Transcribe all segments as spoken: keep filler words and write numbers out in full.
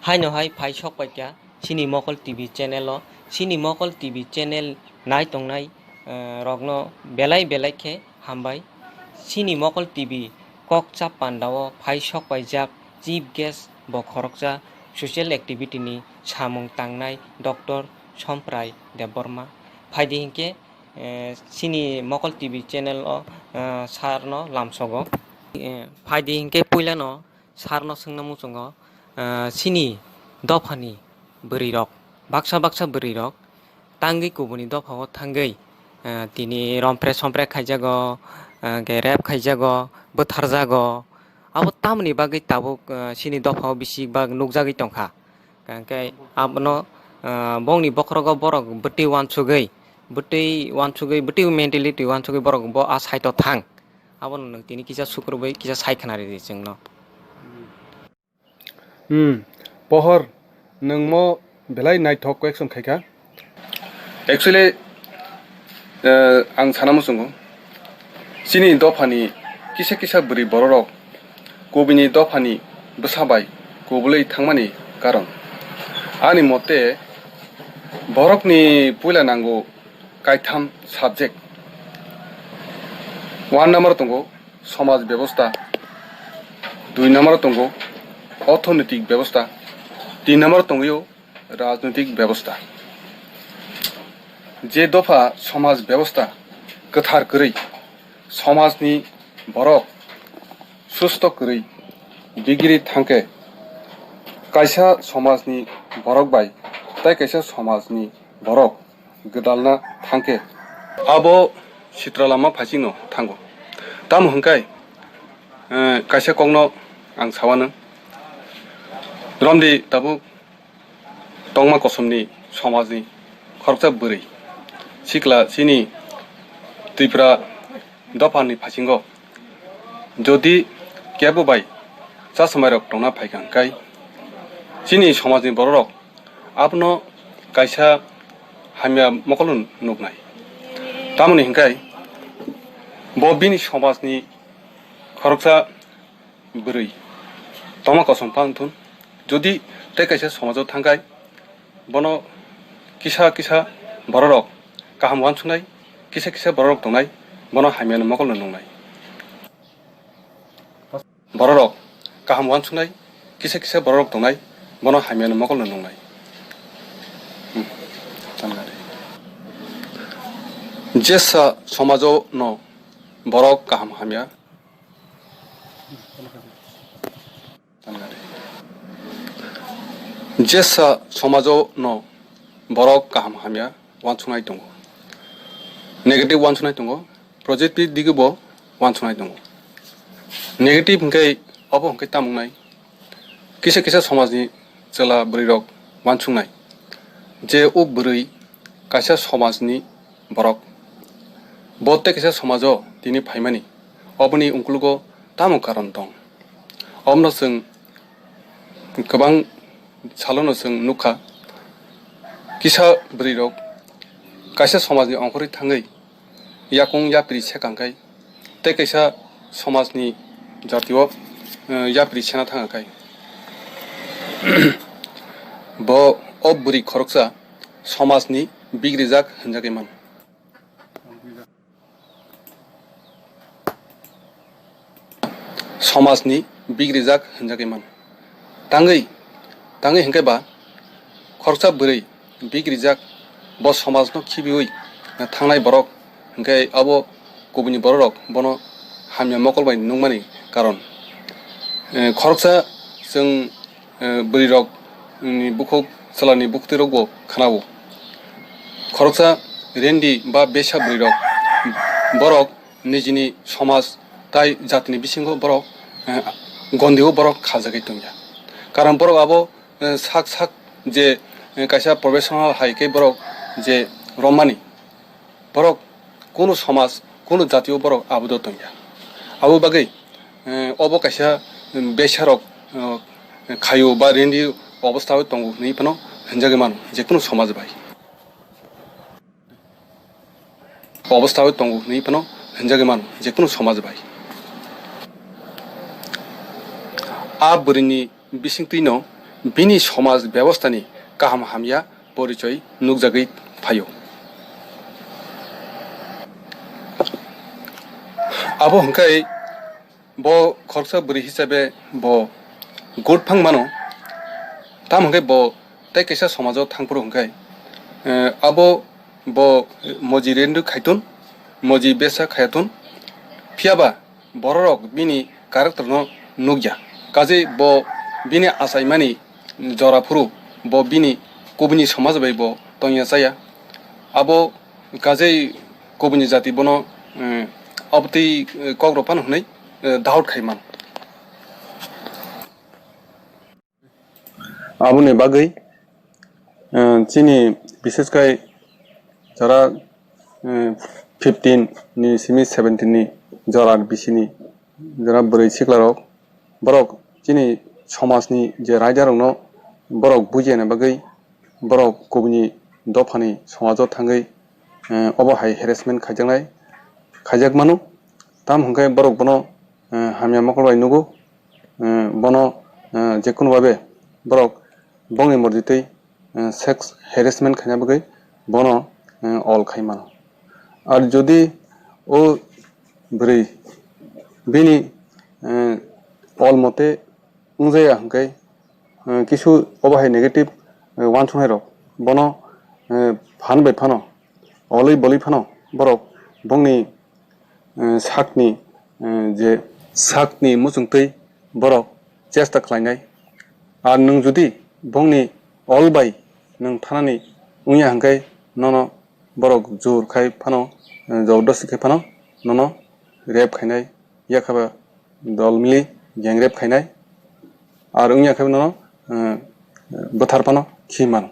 Haino hai phai sok paikha chini Mokol T V channel o. Chini Mokol T V channel nai tongnai, eh, rokno belai belai khe hambai. Chini Mokol T V kok chap panda o phai sok paijak chief guest bo khoroksa social activity ni samung tangnai Doctor Somprai Debbarma. Phaidi hinkhe, eh, chini Mokol T V channel o, eh, sir no lamsogo. Eh, phaidi hinkhe puila no sir no swngna muchungo, ah, chini dophani bwrwi rok, baksa baksa bwrwi rok tangwi kubuni dopha o thangwi, ah, tini rompre sompre khaijago, ah, hwnkhe rep khaijago, bwtharjago. Abo tamoni bagwi tabuk, ah, chini dopha o bisi bak nukjagwi tongkha. Hwnkhe abono, ah, bongni bokhorogo borok bwtwi uansugwi, bwtwi uansugwi, bwtwi mentality uansugwi borok bo a side o thang. Abono nwng tini kisa sukrubwi kisa sai khna ridi chwngno. Hmm, pohor nwngmo belai naithok question khaikha. Actually, eh, ang sana muchungo, chini dophani kisa kisa bwrwi bororok kubini dophani bwsa bai kubulwi thangmani karon. Ani mote, borokni puila nango kaitham subject. One number tongo somaj bebosta, dui number tongo orthonoitik bebosta, tin number tongwio rajnoitik bebosta. Je dopha somaj bebosta kwthar kwrwi, somajni borok susto kwrwi bigiri thangkhe, kaisa somajni borok bai tai kaisa somajni borok gwdalna thangkhe, abo sitra lama phaichingno thango. Tamo hwnkhai, eh, kaisa kokno ang sawanw, romdi tabuk tongma kosomni somajni khoroksa bwrwi sikla chini Tripura dophani phaisingo jodi kebo bai chasomairok tongna phaikha hwnkhe, chini somajni bororok abono kaisa hamya mokolno nuknai. Tamoni hwnkhe bo bini somajni khoroksa bwrwi tongma kosom pha wngthun. Jodi tei kaisa somajo thangkhai, bono kisa kisa bororok kaham uansuknai, kisa kisa bororok tongnai, bono hamyani mokolno nungnai. Bororok kaham uansuknai, kisa kisa bororok tongnai, bono hamyani mokolno nungnai. Hmm. Jesa somajo no borok kaham hamya Jesa somajo no borok kaham hamya uansuknai tongo, negative uansuknai tongo, positive digi bo uansuknai tongo. Negative hwnkhe obo hwnkhe tamo wngnai, kisa kisa somajni chwla bwrwi rok uansuknai je o bwrwi kaisa somajni borok. Bo tei kaisa somajo tini phaimani, oboni ungkulugo tamo karon tong? Omono chwng kwbang salono chwng nukha, kisa bwrwirok kaisa somajni ongkhorwi thangwi yakung yapri se kangkhai, tei kaisa somajni jatio, eh, yapri sena thangkhai. Bo o bwrwi khoroksa somajni bigrijak hinjagwi mano. Somajni bigrijak hinjagwi mano. Tangwi, tangwi hinkhe ba khoroksa bwrwi bigrijak, bo somajno khibiwi thangnai borok, hinkhe abo kubuni bororok bono hamya mokol bai nukmani karon. Eh, khoroksa chwng eh, bwrwirok ni bukhuk chwlani buktwirokbo khwnao. Khoroksa rendi ba besa bwrwirok, borok nijini somaj tai jatini bisingo borok, eh, gondio borok khajagwi tongya. Karon borok abo, eh, sak sak je, eh, kaisa professional hai khe borok je romani, borok kunu somaj, kunu jatio borok abudo tongya. Abo bagwi, eh, obo kaisa, mm, besarok, eh, khaio ba rendi obostha o tongo hinwi phano hinjagwi mano, je kunu somaj bai. Obostha o tongo hinwi phano hinjagwi mano, je kunu somaj bai. A bwrwini bisingtwino bini somaj bebostani kaham hamya porichoi nukjagwi phaio. Abo hwnkhe bo khoroksa bwrwi hisabe bo good phang mano, tamo hwnkhe bo tei kaisa somajo thangphuru hwnkhe, eh, abo bo moji rendu khaitun, moji besa khaitun, phiyaba bororok bini character no nukya. Kaje bo bini achaimani jora phuru bo bini kubuni somaj bai bo tongya chaya. Abo kaje kubuni jati bono, eh, abotwi, eh, kok rw phano hwnwi, eh, doubt khai mano. Aboni bagwi, eh, chini bishesh khai jora, eh, fifteen ni simi seventeen ni jora bisini jora bwrwi siklarok, borok chini somajni je raidarokno borok bujiyani bagwi borok kubuni dophani somajo thangwi, eh, obo hai harassment khaijaknai, khaijak mano. Tamo hwnkhe borok bono, eh, hamya mokol bai nugo, eh, bono, eh, jekunu babe borok bongni morjitwi, eh, sex harassment khaina bagwi bono, eh, ol khai mano. Ar jodi o bwrwi bini, eh, ol mote wngjaya hwnkhe, eh, kisu obo hai negative, eh, uansuknairok bono, eh, phan bai phano, olwi bolwi phano borok bongni, eh, sakni, eh, je sakni muchungtwi borok chesta khlainai. Ar nwng jodi bongni ol bai nwng thanani wngya hwnkhe nono borok jor khai phano, eh, jobordasti khai phano nono rape khainai, yakhaba dol mili gang rape khainai, ar wngya khe nono, eh, bwthar phano khi mano.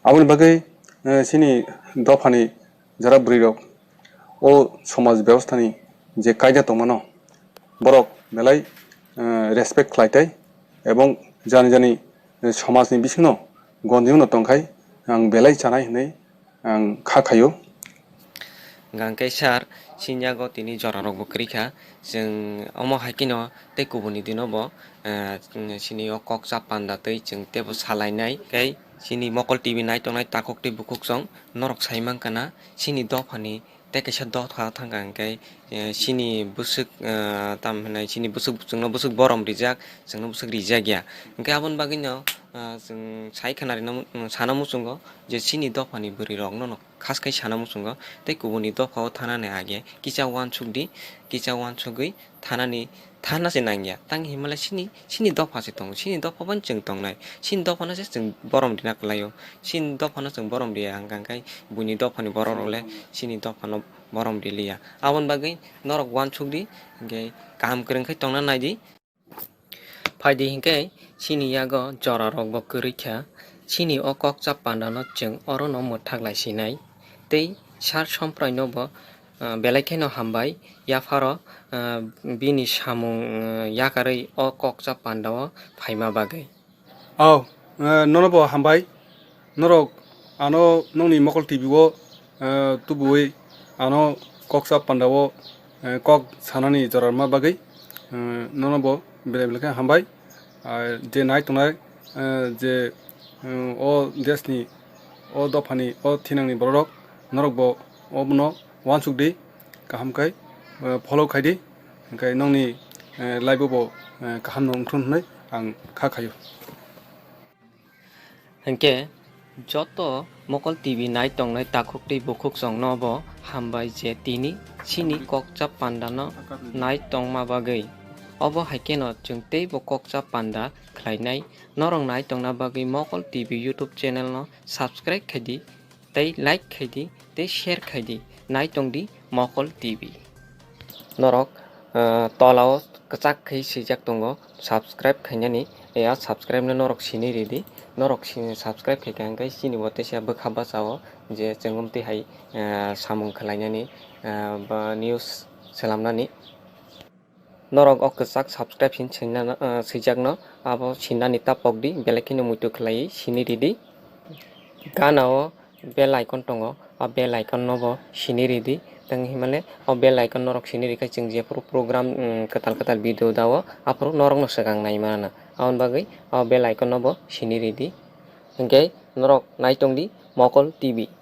Aboni bagwi, eh, chini dophani jara bwrwirok o somaj bebostani je kaida tongmano borok belai, eh, respect khlai tai, ebong jani jani, eh, somajni bisingno gondiuno tongkhai ang belai chanai hwnwi ang kha khaio. Hwnkhe sir, chini yago tini jorarokbo kwrwi kha. Chwng omo hai kheno tei kubuni dino bo, eh, chini o kok chap panda twi chwng teibo salainai. Tei chini Mokol T V nai tongnai takhuk tei bukhuk chwng norok sai mankha na chini dophani tei kaisa dopha thangkha hwnkhe, eh, chini bwswk, eh, tamo hwnwi chini bwswk, chwngno bwswk borom rijak, chwngno bwswk rijak ya. Hwnkhe aboni bagwino, eh, chwng sai khna rwna mu-, sana muchungo je chini dophani bwrwirokno khas khai sana muchungo, tei kubuni dophao thanani age kisa uansuk di, kisa uansugwi thanani thana se nangya. Tang hinmale chini, chini dopha se tongo, chini dopha bai chwng tongnai, chini dophano se chwng borom rina kwlaio, chini dophano chwng borom riya hwnkha hwnkhe buini dophani borok rok le chini dophano borom riliya. Aboni bagwi norok uansuk di, hwnkhe kaham kwrwng khe tongna nai di. Phaidi hinkhe chini yago jorarokbo kwrwi kha. Chini o kokcha pandano chwng orono mwthak lai sinai. Tei sir Somprainobo, ah, belai kheno hambai yapharo, ah, bini samung, ah, yakarwi o kokcha pandao phaima bagwi. Au, eh, nono bo hambai. Norok ano nokni Mokol T V o, eh, tubuwi ano kokcha pandao, eh, kok sanani jora rwma bagwi, eh, nono bo belai belai khe hambai. Ah, je nai tongnai, eh, je, eh, o desni, o dophani, o thinangni bororok, norok bo obono uansuk di, kaham khai, eh, follow khai di, hwnkhe nokni, eh, life o bo, eh, kaham no wngthun hwnwi ang kha khaio. Hinkhe joto Mokol T V nai tongnai takhuk tei bukhuk chwngno bo hambai je tini chini kokcha pandano nai tongma bagwi. Obo hai kheno chwng teibo kokcha panda khlainai. Norok nai tongna bagwi Mokol T V YouTube channel no subscribe khai di, tei like khai di, tei share khai di. Nai tong di Mokol T V. Norok, ah, tola o kwchak khe swijak tongo, subscribe khainani. Ya subscribe no norok sini ridi. Norok sini subscribe khaikha hwnkhe chini bo teisa bwkha bachao je chwng umtwi hai, ah, samung khwlainani, ah, ba news swlamnani. Norok o kwchak subscribe sin sinna, ah, swijakno abo sinnani ta pokdi, belai kheno muitu khlaiwi sini ridi. Gana o bell icon tongo, o bell icon no bo sini ridi. Tang hinmale o bell icon norok sini rikhe chwng jephuru program, um, kwtal kwtal video dao, aphuru norokno swkang nai manana. Aboni bagwi o bell icon no bo sini ridi. Hinkhe norok naitongdi Mokol T V.